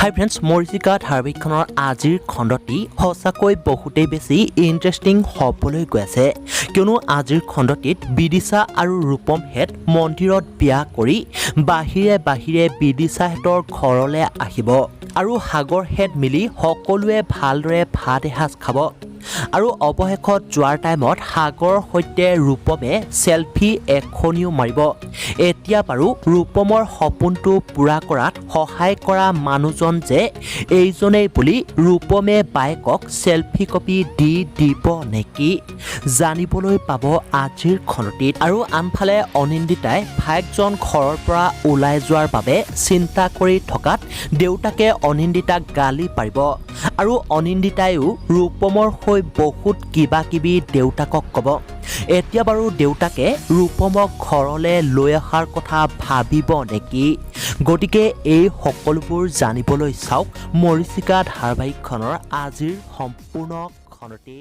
হাই friends, মৰিচিকা ধাৰাবাহিকখনৰ আজিৰ খণ্ডটি সঁচাকৈ বহুতেই বেছি ইণ্টাৰেষ্টিং হ'বলৈ গৈ আছে, কিয়নো আজিৰ খণ্ডটিত বিদিশা আৰু ৰূপমহেত মন্দিৰত বিয়া কৰি বাহিৰে বাহিৰে বিদিশাহঁতৰ ঘৰলৈ আহিব আৰু সাগৰহেত মিলি সকলোৱে ভালদৰে ভাত এসাঁজ খাব। আৰু অৱশেষত যোৱাৰ টাইমত সাগৰৰ সৈতে ৰূপমে চেলফি এখনিও মাৰিব। এতিয়া বাৰু ৰূপমৰ সপোনটো পূৰা কৰাত সহায় কৰা মানুহজন যে এইজনেই বুলি ৰূপমে বায়েকক চেলফি কপি দি দিব নেকি, জানিবলৈ পাব আজিৰ খণ্ডটিত। আৰু আনফালে অনিন্দিতাই ভায়েকজন ঘৰৰ পৰা ওলাই যোৱাৰ বাবে চিন্তা কৰি থকাত দেউতাকে অনিন্দিতাক গালি পাৰিব আৰু অনিন্দিতাইও ৰূপমৰ হৈ বহুত কিবা কিবি দেউতাকক ক'ব। এতিয়া বাৰু দেউতাকে ৰূপমক ঘৰলৈ লৈ অহাৰ কথা ভাবিব নেকি? গতিকে এই সকলোবোৰ জানিবলৈ চাওক মৰিচিকা ধাৰাবাহিকখনৰ আজিৰ সম্পূৰ্ণ খণ্ডটি।